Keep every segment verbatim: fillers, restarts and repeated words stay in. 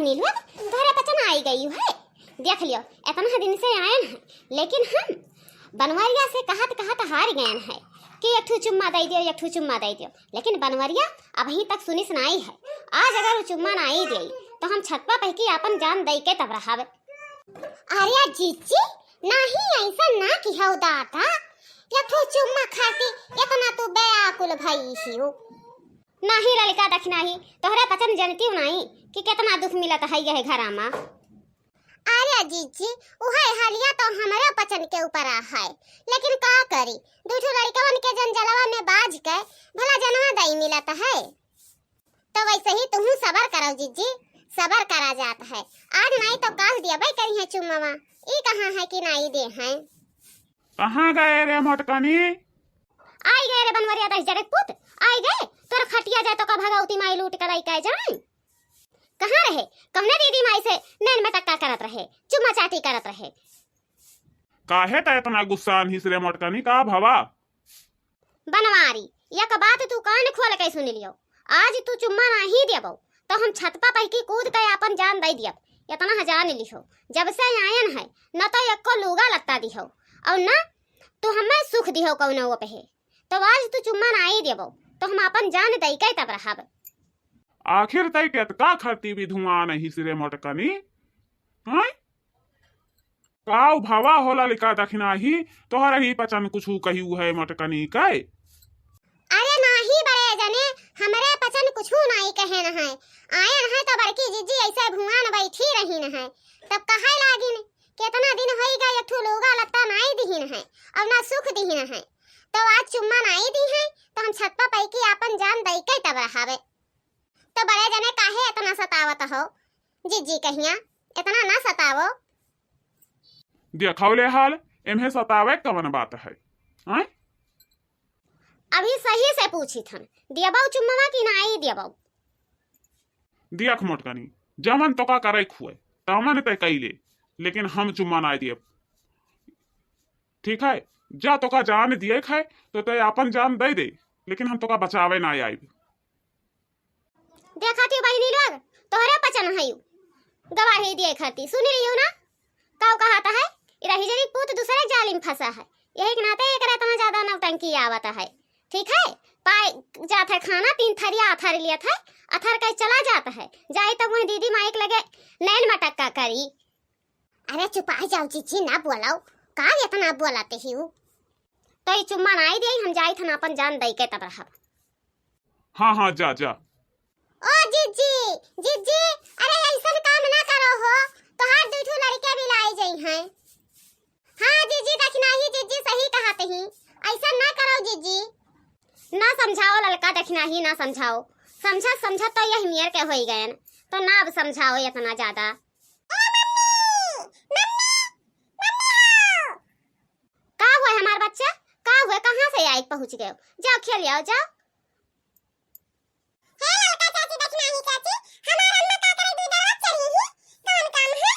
नीलुआ, तोहरे पचन आई गई है। देख लियो, इतना दिन से आयन है, लेकिन हम बनवरिया से कहत कहत हार गयन है कि एक ठो चुम्मा दे दियो, एक ठो चुम्मा दे दियो, लेकिन बनवरिया अबहीं तक सुनिस नाई है। आज अगर वो चुम्मा नाई देई, तो हम छतवा पहकी आपन जान दई के तब रहब। अरे जीजी, नाही ऐसा ना किहो दादा, एक ठो चुम्मा खाती इतना तू बेआकुल भई हियो। नाही ललिका दखिनाही, तोहरे पचन जनतियो नाही कि कितना दुख मिलत है यह घरा मा। अरे जीजी, उहे हलिया तो हमरे पचन के ऊपर आ है, लेकिन का करी, दू ठो लड़कवन के जंजलवा में बाझ के भला जनवा दई मिलत है। तो वैसे ही तुहू सबर करो जीजी, सबर करा जात है। आज नाई तो काल दियबे करी है चुम्मवा, ई कहाँ है कि नाई दे हैं। कहाँ गए रे मोटकनी? आई गए रे बनवरिया दस जरे पुत, आई गए। तोर खटिया जाए तो का भगवती माई लूट के लाई के जाए। कहाँ रहे? कौने दीदी माई से नैन में टक्का करत रहे, चुम्मा चाटी करत रहे? काहे त इतना गुस्सा आनहिस रे मोटकनी, का भवा? बनवारी, एक बात तू कान खोल के सुन लियो, आज तू चुम्मा नाही देबो, तो हम छतपा पहकी कूद के आपन जान दे दियब। इतना ह जान लिहो, जब से आयन है, न तो एको लूगा लत्ता दिहो, और न तू हमें सुख दिहो कौनो वो पे। तो आज तू चुम्मा नाही देबो, तो हम आपन जान दे के तब रहब। आखिर तै केतका खरती विधुआन हिस रे मोटकनी, हैं? काउ भवा हो ललिका दखिनाही, तोहर ही पचन कुछु कहिउ है मोटकनी कै? अरे नाही बड़े जने, हमरे पचन कुछु नाही कहेन है। आयन है तो बड़की जिज्जी ऐसे भुआन बैठी रहीन है, तब कहे लागिन, केतना दिन होई गए, एक ठो लूगा लत्ता नाही दिहिन है, और ना सुख दिहिन है, तो आज चुम्मा नाही दी है, तो हम छतपा पहकी आपन जान दई के तब रहावे। तो बड़े जने काहे इतना सतावत हो? जिज्जी कहिया, इतना ना सतावो। देखौले हाल, एम्हे सतावे कवन बात है? आय? अभी सही से पूछी थन, दियबौ चुम्मवा कि नाई दियबौ? देख मोटकनी, जवन तोका करे खुए, तवन तै कैले, लेकिन हम चुम्मा नाई दियब। ठीक है, जा तोका जान दिए खाए, तो तै आपन जान दे दे, लेकिन हम तोका बचावे ना आइब। देखा थी बहिनी लोग, तोहरे पचन है यू। गवाही दिए खाती, सुनी रही हो ना? काउ कहा था है, इरा हिजरी पूत दूसरे जालिम फंसा है। यही के नाते एकरा इतना ज्यादा नौटंकी आवत है। ठीक है, पाए जात है खाना, तीन थरिया अथर लिया था, अथर के चला जात है। जाई तब वही दीदी माई के लगे नैन मटक्का करी। अरे चुपाई जाओ जीजी, ना बोलाओ, का इतना बोलाते ही हो? तो ई चुम्मा नाई दे, हम जाई थन आपन जान दई के तब रहब। हाँ, हाँ, जा, जा। ओ जीजी, जीजी, अरे ऐसन काम ना करो हो, तोहार दू ठो लड़के भी लाई जाई हैं। हाँ जीजी, दखिनाही जीजी सही कहत ही, ऐसन ना करो जीजी। ना समझाओ ललका दखिनाही, ना समझाओ, समझत समझत तो यह मियर के होई गयन, तो ना अब समझाओ इतना ज्यादा। ए मम्मी, मम्मी, मम्मी हो। का हुआ हमार बच्चा? का हुआ? कहाँ से आए पहुँच गए? जाओ खेल आओ, जाओ। हे ललका चाची, दखिनाही चाची, हमार अम्मा का करे दूधवा चढ़ी ही? कौन काम है?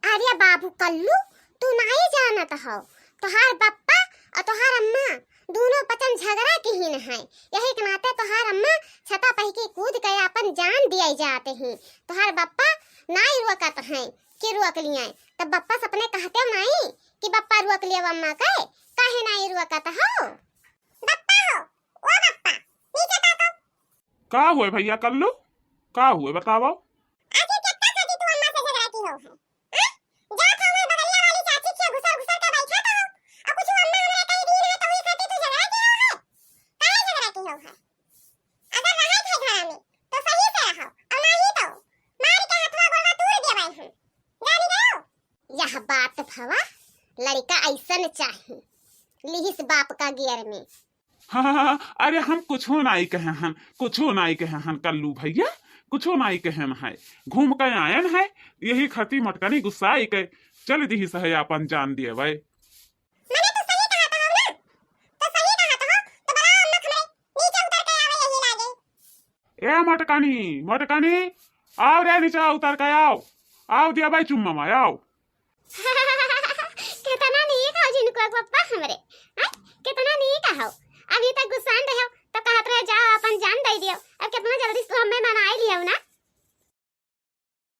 अरे बाबू कल्लू, तू नाई जानत हो, तोहार बप्पा और तोहार अम्मा दोनों पचन झगड़ा किहिन है, यही के नाते तोहार अम्मा छता पहकी कूद के आपन जान दिए जाते हैं। तोहार बप्पा नाई रोकत हैं कि रोक लिए, तब बप्पा से अपने कहते नाई कि बप्पा रोक लिए अम्मा के, काहे नाई रोकत हो? बप्पा हो, ओ बप्पा, नीचे ताको। का हुए भैया कल्लू, का हुए बताओ? आखिर केतना खातिर तू अम्मा से झगड़ा की हो है? हाँ? जात हो वहाँ बगलिया वाली चाची के घुसर घुसर के बैठा तो हो। और कुछ अम्मा हमरा कही दी ना तो हुई खातिर तू झगड़ा की हो है? काहे झगड़ा की हो है? अगर रहे थे घर में तो सही से रहो और नहीं तो मार के हथवा गोड़वा तोड़ देवे हम। जानी गयो? यह बात भवा लड़का ऐसन चाही। लिहिस बाप का गियर में। हाँ, हाँ, हाँ, अरे हम कुछो नाई कहे हन, कुछो नाई कहे हन कल्लू भैया, कुछो नाई कहे हन है। घूम के आयन है, यही खती मटकनी गुस्साई के चल दिहिस है आपन जान दिए भाई। मने तू सही कहा तो हो ना, तू सही कहा तो हो, तो बड़ा अम्मा हमरे नीचे उतर के आवे यही लागे। ए मटकनी, मटकनी, आओ रे नीचे उतर के आओ, आओ दिया भाई चुम्मा मा आओ। कितना नीक हो जिनको पप्पा हमरे, हैं? कितना नीक हो। अभी तक गुस्सान रहे हो, तो कहत रहे जाओ अपन जान दे दियो। अब कितना जल्दी से हमें मनाई लियो ना।